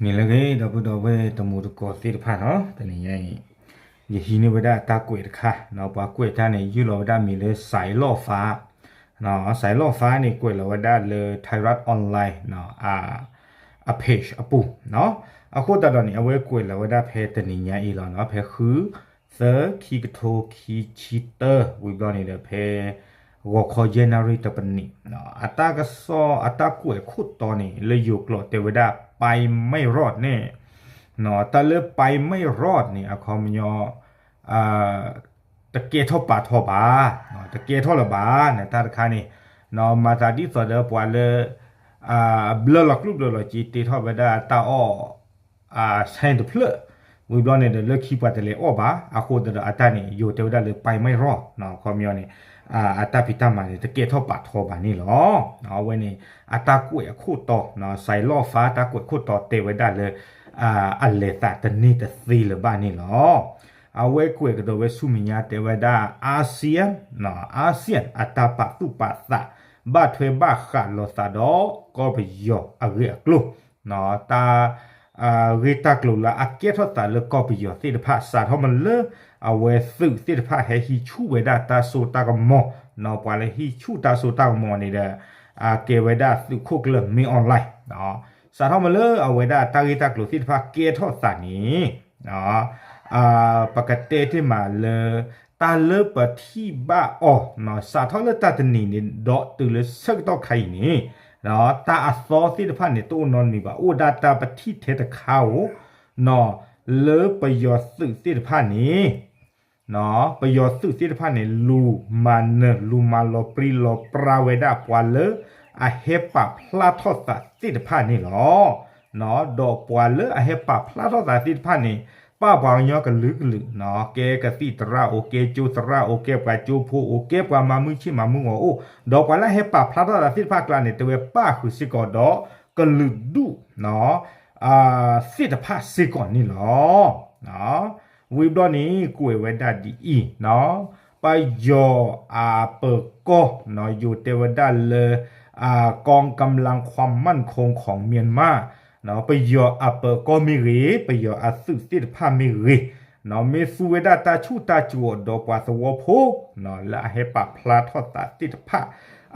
နံၤလၢအဂ့ၤ ဒီပုၢ်ဒီဝဲၢ်တံၤသကိးသ့ၣ်တဖၣ်နီၤ, တနံၤညါအံၤ ယဟံးန့ၢ်ဝဲဒၣ်တၢ်ကွဲးတခါနီၤ, ပှၤကွဲးတၢ်န့ၣ် ယုၢ်လီၤဝဲဒၣ်မံၤလၢ စဲးလီၣ်ဖါ, စဲးလီၣ်ဖါန့ၣ် ကွဲးလီၤဝဲဒၣ်လၢ Thairath Online အ page အပူၤနီၤ, အဃိသတးဒီးန့ၣ် အဝဲကွဲးလီၤဝဲဒၣ်ဖဲတနံၤညါအံၤလီၤနီၤ, ဖဲဃု သၢ ခံကထိခံဆံတၢ ဝံၤဘျီန့ၣ်ဒီး ဖဲ ဂီၤခီယဲၢ်နၣ်ရံၣ်တပနံး, အတၢ်ကစီၣ်အတၢ်ကွဲးခိၣ်တီန့ၣ် လၢယိၤကျိာ်တဲဝဲဒၣ် ပဲမ့ၢ်ရီၣ်န့ၣ်, တၢ်လၢပဲမ့ၢ်ရီၣ်န့ၣ် အခီပညီ တကဲထီၣ်ပာ်ထီၣ်ဘၣ်, တကဲထီၣ်လၢၤဘၣ်န့ၣ် တၢ်တခါန့ၣ်, မၤသးဒ်သိးဒီးပှၤလၢ ဘျၢလီၤကျိၣ်ဘျၢလီၤစ့ တ့ထီၣ်ဝဲဒၣ်တၢ်အီၣ် ဆဲတဖျၢၣ်, ဝံၤဘျီန့ၣ်ဒီး လၢခံပှၤတလဲၤအီၣ်ဘၣ်, အဃိသတးဒီးအတၢ်န့ၣ် ယိၤတဲဝဲဒၣ်လၢပဲမ့ၢ်ရီၣ်, အခီပညီန့ၣ် အတၢ်ဖံးတၢ်မၤန့ၣ် တကဲထီၣ်ပာ်ထီၣ်ဘၣ်န့ၣ်လီၤ. အဝဲန့ၣ် အတၢ်ကွဲးအခိၣ်တီ, စဲးလီၣ်ဖါတၢ်ကွဲးခိၣ်တီတဲဝဲဒၣ်လၢ အလဲၤသးတန့ၢ်တသ့လၢၤဘၣ်န့ၣ်လီၤ. အဝဲကွဲးကဒီးဝဲဆူမဲာ်ညါတဲဝဲဒၣ် ASEAN, ASEAN အတၢ်ပာ်သူၣ်ပာ်သး ဘၣ်ထွဲဘၣ်ဃးလိာ်သးဒီး ကီၢ်ပယီၤအဂ့ၢ်အကျိၤ, တၢ် ဂ့ၢ်တၢ်ကျိၤလၢအကဲထီၣ်သးလၢကီၢ်ပယီၤသ့ၣ်တဖၣ် စးထီၣ်မ့ၢ်လၢ အဝဲသုးသ့ၣ်တဖၣ်ဟဲဟံးဆူၣ်ဝဲဒၣ်တၢ်စိတၢ်ကမီၤ, ပှၤလၢဟံးဆူၣ်တၢ်စိတၢ်ကမီၤန့ၣ်ဒီး ကဲဝဲဒၣ်သုးခိၣ်ကျၢၢ် မင်းအောင်လှိုင်, စးထီၣ်မ့ၢ်လၢအဝဲဒၣ်တၢ်ဂ့ၢ်တၢ်ကျိၤသ့ၣ်တဖၣ်ကဲထီၣ်သးန့ၣ် ပကတဲတ့ၢ်မးလၢ တၢ်လၢပထံၣ်ဘၣ်အီၤ စးထီၣ်လၢတၢ်တနံၤန့ၣ် ဒီးတုၤလၢဆၢကတီၢ်ခါအံၤန့ၣ် တၢ်အသီသ့ၣ်တဖၣ်န့ၣ် တအိၣ်နီတမံၤဘၣ်, အိၣ်ဒၣ်တၢ်ပထံၣ်ထဲတခါဧိၤ, လၢပယီၤသုးသ့ၣ်တဖၣ်န့ၣ် ပယီၤသုးသ့ၣ်တဖၣ်န့ၣ် လူၤမၤနၢၤ လူၤမၤလီၤပြံလီၤပြါဝဲဒၣ်ပှၤလၢအဟဲပာ်ဖျါထီၣ်သးသ့ၣ်တဖၣ်န့ၣ်လီၤ. ဒီးပှၤလၢအဟဲပာ်ဖျါထီၣ်သးသ့ၣ်တဖၣ်န့ၣ် ပာ်ပှၤကညီကလုာ်ကလုာ်, ကဲကသံၣ်သရၣ်အိၣ်, ကဲကၠိသရၣ်အိၣ်, ကဲပှၤကၠိဖိအိၣ်, ကဲပှၤမၤမုၢ်ဆ့ၣ်မၤမုၢ်ဂီၤအိၣ်, ဒီးပှၤလၢအဟဲပာ်ဖျါထီၣ်သးသ့ၣ်တဖၣ်အကျါန့ၣ် တဲဝဲပၣ်ဃုာ်စ့ၢ်ကီးဒီးကလုာ်ဒူၣ် သ့ၣ်တဖၣ်စ့ၢ်ကီးန့ၣ်လီၤ. ဝံၤဘျီန့ၣ် ကွဲးဝဲဒၣ်ဒ်အံၤ, ပယီၤအပၢၤကီၢ် ယိၤတဲဝဲဒၣ်လၢ กองกำลังความมั่นคงของเมียนมา ပယီၤအပၢၤကီၢ်မ့ၢ်ဂ့ၤ, ပယီၤအသုးသ့ၣ်တဖၣ်မ့ၢ်ဂ့ၤ, မ့ၢ်သူဝဲဒၣ်တၢ်ဆူၣ်တၢ်ကဝီၤဒီးပှၤသဝီဖိ လၢအဟဲပာ်ဖျါထီၣ်သးသ့ၣ်တဖၣ်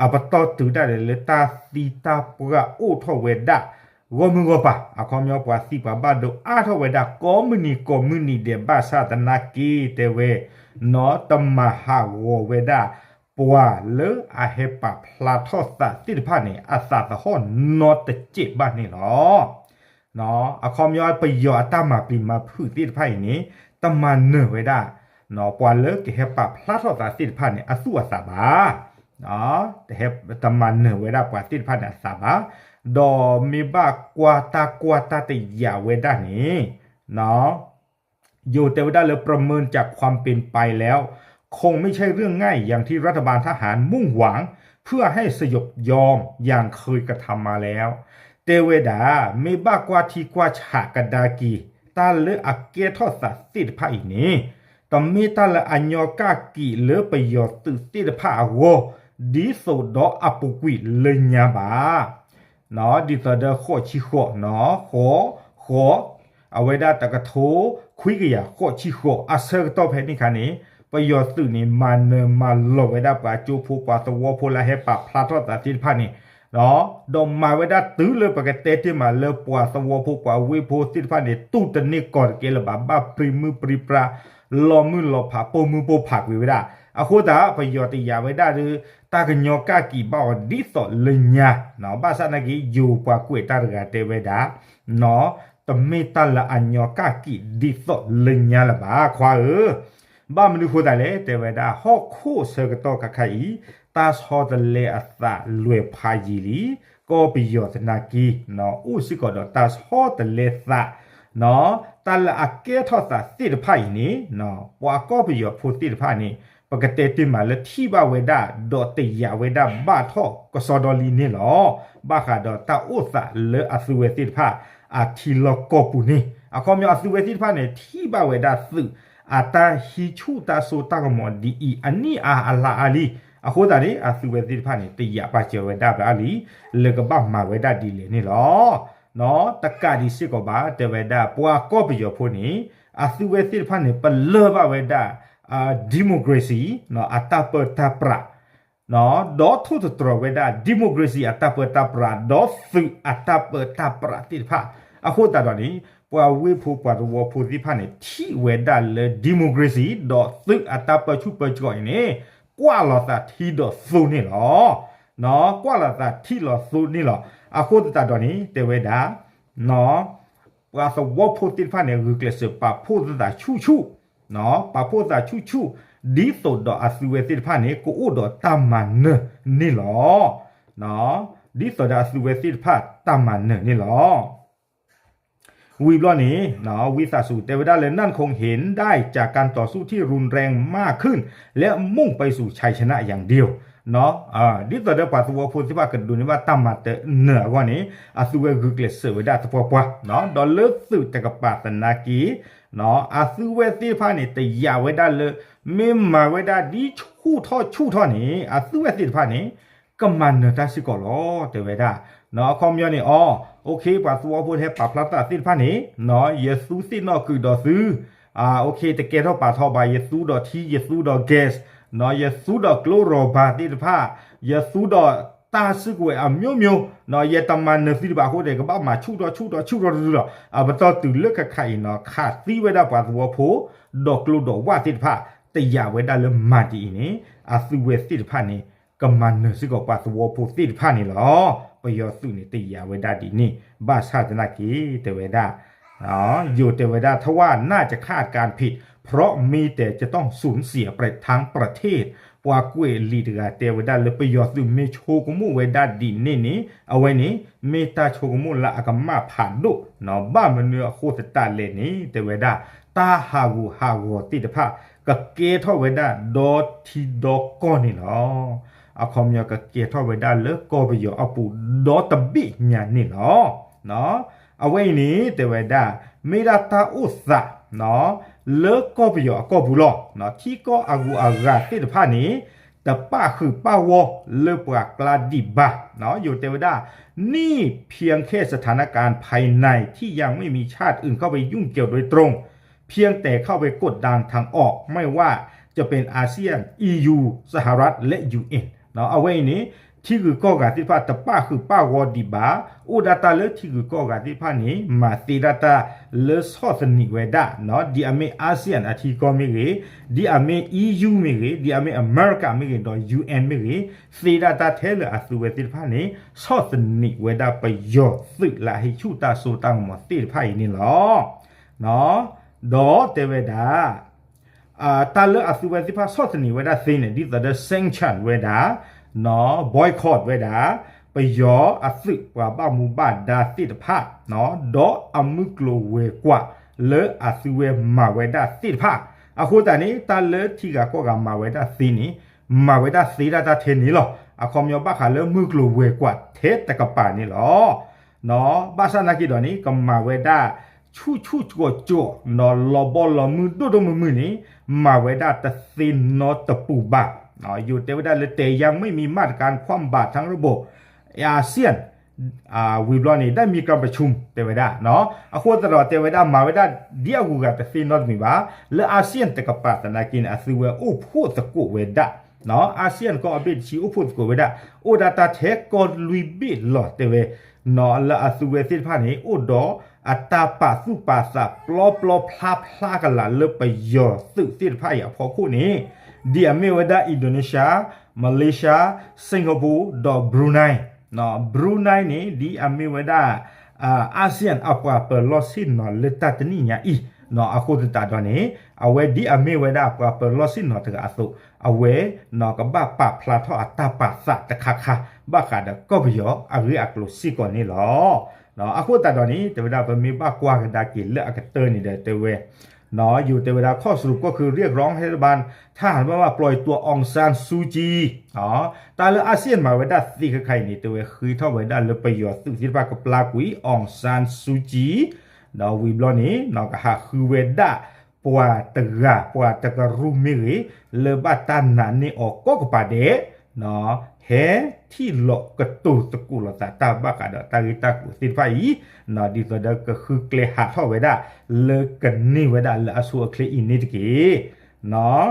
အပတီၢ်တုၤဒၣ်လဲာ်လၢတၢ်သံတၢ်ပှၢ်အိၣ်ထီၣ်ဝဲဒၣ် ဂီၢ်မုၢ်ဂီၢ်ပၤ, အခီပညီပှၤသံပှၤဘၣ်ဒိအါထီၣ်ဝဲဒၣ် ကိးမုၢ်နံၤကိးမုၢ်နံၤဒဲး ဘၣ်ဆၣ်သနာ်က့တဲဝဲ နီတမၤဟးဂီၤဝဲဒၣ် ပှၤလၢအဟဲပာ်ဖျါထီၣ်သးသ့ၣ်တဖၣ်န့ၣ် အသးသဟီၣ်နီတစဲးဘၣ်န့ၣ်လီၤ. အခီပညီပယီၤအတၢ်မၤပျံၤမၤဖုးသ့ၣ်တဖၣ်အံၤန့ၣ် တမၤနၢၤဝဲဒၣ် ပှၤလၢကဟဲပာ်ဖျါထီၣ်သးသ့ၣ်တဖၣ်န့ၣ် အသူၣ်အသးဘၣ်. တမၤနၢၤဝဲဒၣ်ပှၤသ့ၣ်တဖၣ်န့ၣ်အသးဘၣ်. ဒီးမ့ၢ်ဘၣ်ကွၢ်တၢ်ကွၢ်တၢ်တယာ်ဝဲဒၣ်န့ၣ် ယိၤတဲဝဲဒၣ်လၢ ประเมินจากความเป็นไปแล้ว คงไม่ใช่เรื่องง่ายอย่างที่รัฐบาลทหารมุ่งหวังเพื่อให้สยบยอมอย่างเคยกระทำมาแล้ว တဲဝဲဒၣ် မ့ၢ်ဘၣ်ကွၢ်ထံကွၢ်ဆးကဒါက့ၤ တၢ်လၢအကဲထီၣ်သးသ့ၣ်တဖၣ်အံၤန့ၣ် တမ့ၢ်တၢ်လၢအညီကၣ်ကံးလၢပယီၤသုးသ့ၣ်တဖၣ်အဂီၢ် ဒ်သိးဒီးအပူၤကွံာ်လၢညါဘၣ်. ဒ်သိးဒီးဃိးဆံဃိး, ဃိး, ဃိး, အဝဲဒၣ်တကထိခွံကယၤဃိးဆံဃိး အဆၢကတီၢ်ဖဲန့ၣ်အခါန့ၣ် ပယီၤသုးန့ၣ် မၤနၢၤမၤလီၤဝဲဒၣ်ပှၤကၠိဖိပှၤသဝီဖိလၢအဟဲပာ်ဖျါထီၣ်သးသ့ၣ်တဖၣ်န့ၣ် ဒီးမၤဝဲဒၣ်တုၤလၢပကတဲတ့ၢ်မးလၢပှၤသဝီဖိပှၤဝ့ၢ်ဖိသ့ၣ်တဖၣ်န့ၣ် တူၢ်တန့ၢ်ကီၢ်တကဲလၢၤဘၣ် ဘၣ်ပြံမုၢ်ပြံပြါ လီၤမုၢ်လီၤဖး ပိာ်မုၣ်ပိာ်ဖးကွံာ်ဝဲဒၣ်. အဃိသတး ပယီၤတယာ်ဝဲဒၣ်ဒီး တၢ်ကညီကၣ်ကံးဘၣ်အီၤဒ်သိးလၢညါ, ဘၣ်ဆၣ်သနာ်က့ ယိၤပှၤကွဲးတၢ်တဂၤတဲဝဲဒၣ် တမ့ၢ်တၢ်လၢအညီကၣ်ကံးဒ်သိးလၢညါလၢၤဘၣ် ခွါဧၢ. ဘၣ်မနုၤဃိသတးလဲၣ် တဲဝဲဒၣ် ဟီၣ်ခိၣ်ဆၢကတီၢ်ခါခါအံၤ တၢ်ဆီတလဲအသးလွဲၤဖးယံာ်လံ, ကီၢ်ပယီၤသနာ်က့ အိၣ်စ့ၢ်ကီးဒီးတၢ်ဆီတလဲသး တၢ်လၢအကဲထီၣ်သးသ့ၣ်တဖၣ်အံၤန့ၣ် ပှၤကီၢ်ပယီၤဖိသ့ၣ်တဖၣ်န့ၣ် ပကတဲတ့ၢ်မးလၢထံၣ်ဘၣ်ဝဲဒၣ် ဒီးတယာ်ဝဲဒၣ်ဘၣ်ထီၣ်ကစီဒီလံန့ၣ်လီၤ. ဘၣ်ဃးဒီးတၢ်အိၣ်သးလၢအသုဝဲသ့ၣ်တဖၣ် အထံလီၢ်ကီၢ်ပူၤန့ၣ် အခီပညီအသုဝဲသ့ၣ်တဖၣ်န့ၣ် ထံၣ်ဘၣ်ဝဲဒၣ်သုး အတၢ်ဟံးဆူၣ်တၢ်စိတၢ်ကမီၤဒ်အံၤ အနံၣ်အါအလါအါလံ. အဃိသတးန့ၣ် အသုဝဲသ့ၣ်တဖၣ်န့ၣ် တယာ်ပာ်စၢၤဝဲဒၣ်ဘၣ်လံ လၢကဘၣ်မၤဝဲဒၣ်ဒ်လဲၣ်န့ၣ်လီၤ. တကးဒံးစ့ၢ်ကီးဘၣ် တဲဝဲဒၣ် ပှၤကီၢ်ပယီၤဖိန့ၣ် အသုဝဲသ့ၣ်တဖၣ်န့ၣ် ပလၢၢ်ဘၣ်ဝဲဒၣ် democracy အတၢ်ပၢတၢ်ပြး ဒီးထိၣ်သတြီၤဝဲဒၣ် democracy အတၢ်ပၢတၢ်ပြး ဒီးသုးအတၢ်ပၢတၢ်ပြးသ့ၣ်တဖၣ် အဃိသတးဒီးန့ၣ် ပှၤဝ့ၢ်ဖိပှၤသဝီဖိသ့ၣ်တဖၣ်န့ၣ် ထံၣ်ဝဲဒၣ်လၢ democracy ဒီးသုးအတၢ်ပၢဆူၣ်ပၢစိးအံၤန့ၣ် ကွၢ်လီၤသးထံဒီးသိန့ၣ်လီၤ. ကွၢ်လီၤသးထံလီၤသိန့ၣ်လီၤ. အဃိသတးဒီးန့ၣ် တဲဝဲဒၣ် ပှၤသဝီဖိသ့ၣ်တဖၣ်န့ၣ် ဂုာ်ကျဲးစၢးပာ်ဖှိၣ်သးဆူၣ်ဆူၣ်, ပာ်ဖှိၣ်သးဆူၣ်ဆူၣ် ဒ်သိးဒီးအသုဝဲသ့ၣ်တဖၣ်န့ၣ် ကအိၣ်ဒီးတၢ်မၤနၢၤန့ၣ်လီၤ. ဒ်သိးဒီးအသုဝဲသ့ၣ်တဖၣ်တၢ်မၤနၢၤန့ၣ်လီၤ. ဝံၤဘျီန့ၣ် ဝံသးစူၤ တဲဝဲဒၣ်လၢ นั่นคงเห็นได้จากการต่อสู้ที่รุนแรงมากขึ้น และมุ่งไปสู่ชัยชนะอย่างเดียว ဒ်သိးဒီးပှၤသဝီဖိသ့ၣ်တဖၣ်ကဒိးန့ၢ်ဘၣ်တၢ်မၤနၢၤအဂီၢ်န့ၣ် အသုဝဲဂုာ်ကျဲးစၢးဝဲဒၣ်သပှၢ်ပှၢ် ဒီးလၢသုးတကပၤသနာ်က့ အသုဝဲသ့ၣ်တဖၣ်န့ၣ် တယာ်ဝဲဒၣ်လၢ မ့ၢ်မၤဝဲဒၣ်ဒ်ဆူၣ်ထီၣ်ဆူၣ်ထီၣ်န့ၣ် အသုဝဲသ့ၣ်တဖၣ်န့ၣ် ကမၤနၢၤတၢ်စ့ၢ်ကီးလီၤ တဲဝဲဒၣ်. အခီပညီန့ၣ် အီ ပှၤသဝီဖိဟဲပာ်ဖျါသးသ့ၣ်တဖၣ်န့ၣ် ယသူသ့ၣ်နီၣ်ကုာ်ဒီးသု တကဲထီၣ်ပာ်ထီၣ်ဘၣ် ယသူဒီးထံ ယသူဒီး gas ယသူဒီးကျိရိးဘၤသ့ၣ်တဖၣ် ယသူဒီးတၢ်စုကဝဲၤအမျိုးမျိုး ယတမၤနၢၤသုတဘၣ်အဃိဒီး ကဘၣ်မၤဆူၣ်ထီၣ်ဆူၣ်ထီၣ်ဆူၣ်ထီၣ်တဒုလီၤ. အပတီၢ်တုၤလၢခဲခါအံၤန့ၣ် ခးသံဝဲဒၣ်ပှၤသဝီဖိ ဒီးကျိဒီးဝၣ်သ့ၣ်တဖၣ် တယာ်ဝဲဒၣ်လၢမၤဒ်အံၤန့ၣ် အသုဝဲသ့ၣ်တဖၣ်န့ၣ် ကမၤနၢၤစ့ၢ်ကီးပှၤသဝီဖိသ့ၣ်တဖၣ်န့ၣ်လီၤ. ပယီၤသုးန့ၣ်တယာ်ဝဲဒၣ်ဒ်န့ၣ် ဘၣ်ဆၣ်သနာ်က့ တဲဝဲဒၣ် ယိၤတဲဝဲဒၣ် ถ้าว่าน่าจะคาดการณ์ผิด เพราะมีแต่จะต้องสูญเสียทั้งประเทศ ပှၤကွဲးလံာ်တဂၤတဲဝဲဒၣ်လၢပယီၤသုးမ့ၢ်ဆိကမိၣ်ဝဲဒၣ်ဒ်န့ၣ်န့ၣ် အဝဲန့ၣ် မ့ၢ်တၢ်ဆိကမိၣ်လၢအကမၣ်ဖးဒိၣ် ဘၣ်မနုၤအဃိသတးလဲၣ်န့ၣ် တဲဝဲဒၣ် တၢ်ဟးဂူာ်ဟးဂီၤသ့ၣ်တဖၣ် ကကဲထီၣ်ဝဲဒၣ်ဒီထံဒီကီၢ်န့ၣ်လီၤ. အခီပညီကကဲထီၣ်ဝဲဒၣ်လၢကီၢ်ပယီၤအပူၤဒီတဘ့ၣ်ညါန့ၣ်လီၤ. အဝဲအံၤန့ၣ် တဲဝဲဒၣ် မ့ၢ်ဒၣ်တၢ်အိၣ်သး လၢကီၢ်ပယီၤအကီၢ်ပူၤလီၤ. ထံကီၢ်အဂုၤအဂၤသ့ၣ်တဖၣ်န့ၣ် တပၣ်ဃုာ်ပၣ်ဂီၢ်လၢပှၤကျါဒံးဘၣ်. ယိၤတဲဝဲဒၣ် นี่เพียงแค่สถานการณ์ภายในที่ยังไม่มีชาติอื่นเข้าไปยุ่งเกี่ยวโดยตรง เพียงแต่เข้าไปกดดันทางออก ไม่ว่าจะเป็นอาเซียน อี ยู สหรัฐ และ ยู เอ็น အဝဲအံၤန့ၣ် ထံဂုၤကီၢ်ဂၤသ့ၣ်တဖၣ် တပၣ်ဃုာ်ပၣ်ဂီၢ်ဒံးဘၣ်, အိၣ်ဒၣ်တၢ်လၢထံဂုၤကီၢ်ဂၤသ့ၣ်တဖၣ်န့ၣ် မၤသ့ဒၣ်တၢ်လၢဆီၣ်သနံးဝဲဒၣ် ဒ်အမ့ၢ် อาเซียน အထံကီၢ်မ့ၢ်ဂ့ၤ, ဒ်အမ့ၢ် EU မ့ၢ်ဂ့ၤ, ဒ်အမ့ၢ် အမဲရကၤ မ့ၢ်ဂ့ၤ ဒီး UN မ့ၢ်ဂ့ၤ, သ့ဒၣ်တၢ်ထဲလၢအသုဝဲသ့ၣ်တဖၣ်န့ၣ် ဆီၣ်သနံးဝဲဒၣ်ပယီၤသုးလၢအဟဲဆူၣ်တၢ်စိတၢ်ကမီၤသ့ၣ်တဖၣ်အံၤန့ၣ်လီၤ. ဒီးတဲဝဲဒၣ် တၢ်လၢအသုဝဲသ့ၣ်တဖၣ်ဆီၣ်သနံးဝဲဒၣ်သ့န့ၣ် ဒ်သိးဒီး sanction ဝဲဒၣ် boycott ဝဲဒၣ် ပယီၤအသုးပှၤဘၣ်မူဘၣ်ဒါသ့ၣ်တဖၣ် ဒီးအမုၢ်ကျိၤဝဲၤကွာ်လၢအသုဝဲမၤဝဲဒၣ်သ့ၣ်တဖၣ် အဃိသတးန့ၣ် တၢ်လၢထံဂၤကီၢ်ဂၤမၤဝဲဒၣ်သ့န့ၣ် မၤဝဲဒၣ်သ့ဒၣ်တၢ်ထဲန့ၣ်လီၤ. အခီပညီဘၣ်ဃးလၢမုၢ်ကျိၤဝဲၤကွာ်ထဲတကပၤန့ၣ်လီၤ. ဘၣ်ဆၣ်နာ်က့ဒီးန့ၣ် ကမၤဝဲဒၣ် ဆူၣ်ဆူၣ်ကိၢ်ကိၢ် လီၤဘီလီၤမုၢ်ဒိၣ်ဒိၣ်မုၢ်မုၢ်န့ၣ် မၤဝဲဒၣ်တသ့နီတပူၤဘၣ်. ယိၤတဲဝဲဒၣ်လၢ แต่ยังไม่มีมาตรการคว่ำบาตรทั้งระบบ อาเซียน ဝံၤဘျီန့ၣ် ได้มีการประชุม တဲဝဲဒၣ် အဃိသတးဒီးတဲဝဲဒၣ် မၤဝဲဒၣ်ဒ်အဂုၤအဂၤတသ့နီတမံၤဘၣ် လၢ อาเซียน တကပၤသနာ်က့န့ၣ် အသုဝဲအိၣ်ဖှိၣ်သကိးဝဲဒၣ် อาเซียน ကီၢ်အဘ့ၣ်တဆံအိၣ်ဖှိၣ်သကိးဝဲဒၣ် အိၣ်ဒၣ်တၢ်ထဲကီၢ်လွံၢ်ဘ့ၣ်လီၤ တဲဝဲ လၢအသုဝဲသ့ၣ်တဖၣ်န့ၣ် အိၣ်ဒီးအတၢ်ပာ်သူၣ်ပာ်သးပျီပျီဖျါဖျါကလာ်လၢပယီၤသုးသ့ၣ်တဖၣ်အံၤအဖီခိၣ်န့ၣ် ဒ်အမ့ၢ်ဝဲဒၣ် Indonesia, Malaysia, Singapore ဒီး Brunei, Brunei န့ၣ် ဒ်အမ့ၢ်ဝဲဒၣ် อาเซียน အပှၤပၢၤလီၢ်ဆ့ၣ်နီၤလၢတၢ်တနံၣ်ညါအံၤ အဃိသတးဒီးန့ၣ် အဝဲဒ်အမ့ၢ်ဝဲဒၣ်ပှၤပၢၤလီၢ်ဆ့ၣ်နီၤတဂၤအသိး အဝဲ ကဘၣ်ပာ်ဖျါထီၣ်အတၢ်ပာ်သးတခါခါ ဘၣ်ဃးဒီးကီၢ်ပယီၤအဂ့ၢ်အကျိၤစ့ၢ်ကီးန့ၣ်လီၤ. အဃိသတးဒီးန့ၣ် တဲဝဲဒၣ်ပမ့ၢ်ဘၣ်ကွၢ်ကဒါက့ၤလၢအကတၢၢ်န့ၣ်ဒီးတဲဝဲ ယိၤတဲဝဲဒၣ် ข้อสรุปก็คือเรียกร้องให้รัฐบาล ทหารพม่าปล่อยตัว องซานซูจี တၢ်လၢ อาเซียน မၤဝဲဒၣ်သ့ခဲခါအံၤန့ၣ် တဲဝဲဃ့ထီၣ်ဝဲဒၣ်လၢပယီၤသုးသ့ၣ်တဖၣ်ကပျၢ်ကွံာ် องซานซูจี ဒီးဝံၤဘျီန့ၣ် ကဟးဃုဝဲဒၣ် ပှၤတဂၤ ပှၤတကရူၢ်မ့ၢ်ဂ့ၤ လၢဘၣ်တၢ်နာ်န့ၢ်အီၤကိးကပၤဒဲး ဟဲထံၣ်လိာ်ကတိၤသကိးလိာ်သးတၢ်ဘၣ်ဃးဒီးတၢ်ဂ့ၢ်တၢ်ကျိၤသ့ၣ်တဖၣ်အံၤ, ဒ်သိးဒီးကဃုကျဲဟးထီၣ်ဝဲဒၣ်လၢအဆိအချ့အံၤန့ၣ်တက့ၢ်.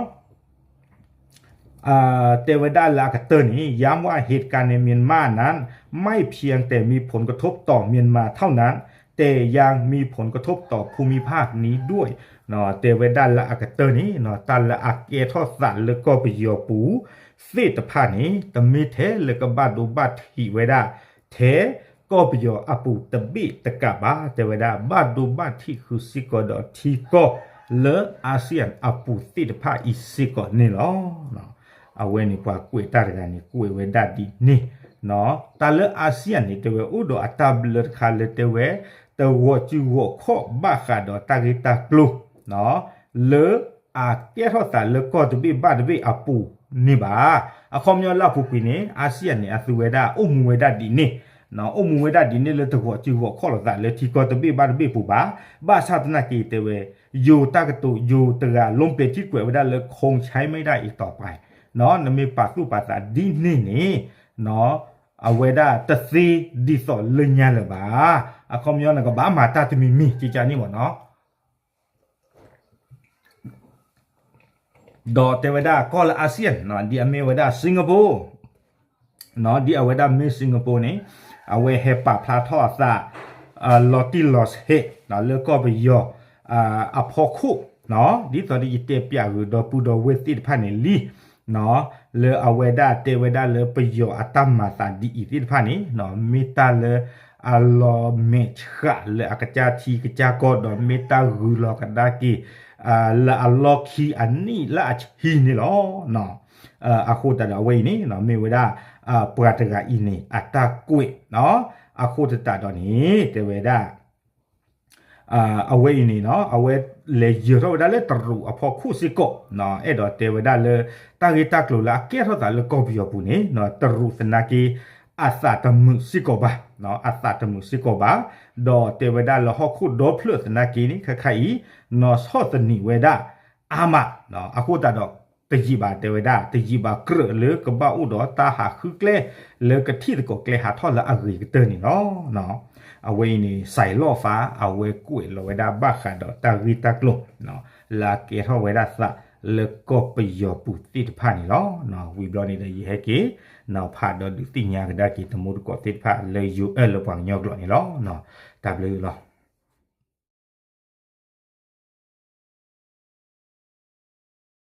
တဲဝဲဒၣ်လၢအကတၢၢ်န့ၣ် ย้ำว่าเหตุการณ์ในเมียนมานั้น ไม่เพียงแต่มีผลกระทบต่อเมียนมาเท่านั้น แต่ยังมีผลกระทบต่อภูมิภาคนี้ด้วย တဲဝဲဒၣ်လၢအကတၢၢ်န့ၣ် တၢ်လၢအကဲထီၣ်သးလၢကီၢ်ပယီၤပူၤသ့ၣ်တဖၣ်န့ၣ် တမ့ၢ်ထဲလၢကဘၣ်ဒိဘၣ်ထံးဝဲဒၣ် ထဲကီၢ်ပယီၤအပူၤတဘ့ၣ်တကးဘၣ် တဲဝဲဒၣ် ဘၣ်ဒိဘၣ်ထံးဃုာ်စ့ၢ်ကီးဒီးထံကီၢ်လၢ ASEAN အပူၤသ့ၣ်တဖၣ်အံၤစ့ၢ်ကီးန့ၣ်လီၤ. အဝဲန့ၣ်ပှၤကွဲးတၢ်တဂၤန့ၣ် ကွဲးဝဲဒၣ်ဒ်န့ၣ်, တၢ်လၢ ASEAN န့ၣ် တဲဝဲအိၣ်ဒီးအတၢ်ဘျၢတခါလၢတဲဝဲ တဂီၤစုဂီၤခီၣ်ဘၣ်ဃးဒီးတၢ်ဂ့ၢ်တၢ်ကျိၤ လၢအကဲထီၣ်သးလၢကီၢ်တဘ့ၣ်ဘၣ်တဘ့ၣ်အပူၤန့ၣ်ဘၣ်. အခီပညီလၢအပူၤကွံာ်န့ၣ် ASEAN န့ၣ် အသုဝဲဒၣ်အိၣ်မူဝဲဒၣ်ဒ်န့ၣ်, အိၣ်မူဝဲဒၣ်ဒ်န့ၣ်လၢတဂီၤစုဂီၤခီၣ်လိာ်သးလၢထံကီၢ်တဘ့ၣ်ဘၣ်တဘ့ၣ်ပူၤဘၣ်. ဘၣ်ဆၣ်သနာ်က့တဲဝဲ ယိၤတၢ်ကတိၤ ယိၤတဂၤ လီပျဲၤထံကွဲးဝဲဒၣ်လၢ คงใช้ไม่ได้อีกต่อไป နမ့ၢ်ပာ်သူၣ်ပာ်သးဒ်န့ၣ်န့ၣ် အဝဲဒၣ်တသ့ဒ်သိးလၢညါလၢၤဘၣ်. အခီပညီနကဘၣ်မၤတၢ်တမံၤမံၤ ကကန့ၣ်မ့ၢ်နီၤ. ဒီးတဲဝဲဒၣ်ကီၢ်လၢ ASEAN ဒ်အမ့ၢ်ဝဲဒၣ် Singapore ဒ်အဝဲဒၣ်မ့ၢ် Singapore န့ၣ် အဝဲဟဲပာ်ဖျါထီၣ်အသး လီၤတံၢ်လီၤဆဲး လၢကီၢ်ပယီၤ အဖီခိၣ် ဒ်သိးဒီးယတဲပၠးဂုာ်ဒီပုၢ်ဒီဝဲၢ်သ့ၣ်တဖၣ်န့ၣ်လံ လၢအဝဲဒၣ်တဲဝဲဒၣ်လၢပယီၤအတၢ်မၤသးဒ်အံၤသ့ၣ်တဖၣ်န့ၣ် မ့ၢ်တၢ်လၢအလီၤမဲာ်ဆှးလၢအကစၢ်ထံကစၢ်ကီၢ်ဒီး မ့ၢ်တၢ်ဂုၤလီၤကဒါက့ၤ လၢအလီၢ်ခံအနံၣ်လၢအဆံန့ၣ်လီၤ. အဃိသတးဒီးအဝဲအံၤန့ၣ် မ့ၢ်ဝဲဒၣ် ပှၤတဂၤအံၤန့ၣ် အတၢ်ကွဲး အဃိသတးဒီးန့ၣ် တဲဝဲဒၣ် အဝဲအံၤန့ၣ် အဝဲလဲၤယၢၤထီၣ်ဝဲဒၣ်လၢတရူးအဖီခိၣ်စ့ၢ်ကီး အဲၣ်ဒိးတဲဝဲဒၣ်လၢ တၢ်ဂ့ၢ်တၢ်ကျိၤလၢအကဲထီၣ်သးလၢကီၢ်ပယီၤပူၤန့ၣ် တရူးသနာ်က့ အသးတမုာ်စ့ၢ်ကီးဘၣ်, အသးတမုာ်စ့ၢ်ကီးဘၣ်, ဒီးတဲဝဲဒၣ်လၢဟီၣ်ခိၣ်ဒီဖျၢၣ်သနာ်က့န့ၣ် ခဲခါအံၤ နီၢ်ဆီၣ်သနံးဝဲဒၣ်အါမး, အဃိသတးဒီး တယံာ်ဘၣ်တဲဝဲဒၣ် တယံာ်ဘၣ်ကြၢးလၢကဘၣ်အိၣ်ဒီးတၢ်ဟးဃုကျဲ လၢကထံၣ်သကိးကျဲဟးထီၣ်လၢအဂ့ၤကတၢၢ်န့ၣ်လီၤ. အဝဲအံၤန့ၣ် စဲးလီၤဖး အဝဲကွဲးလီၤဝဲဒၣ်ဘၣ်ဃးဒီးတၢ်ဂ့ၢ်တၢ်ကျိၤ လၢအကဲထီၣ်ဝဲဒၣ်သးလၢကီၢ်ပယီၤပူၤသ့ၣ်တဖၣ်န့ၣ်လီၤ. ဝံၤဘျီန့ၣ်ဒီးယဟဲက့ၤ ဖးဒီးဒုးသ့ၣ်ညါကဒါက့ၤတမူတကိးသ့ၣ်တဖၣ်လၢ ယူၢ်အၢၣ် လၢပှၤကညီကျိာ်န့ၣ်လီၤ. တၢ်ဘျုးလီၤ.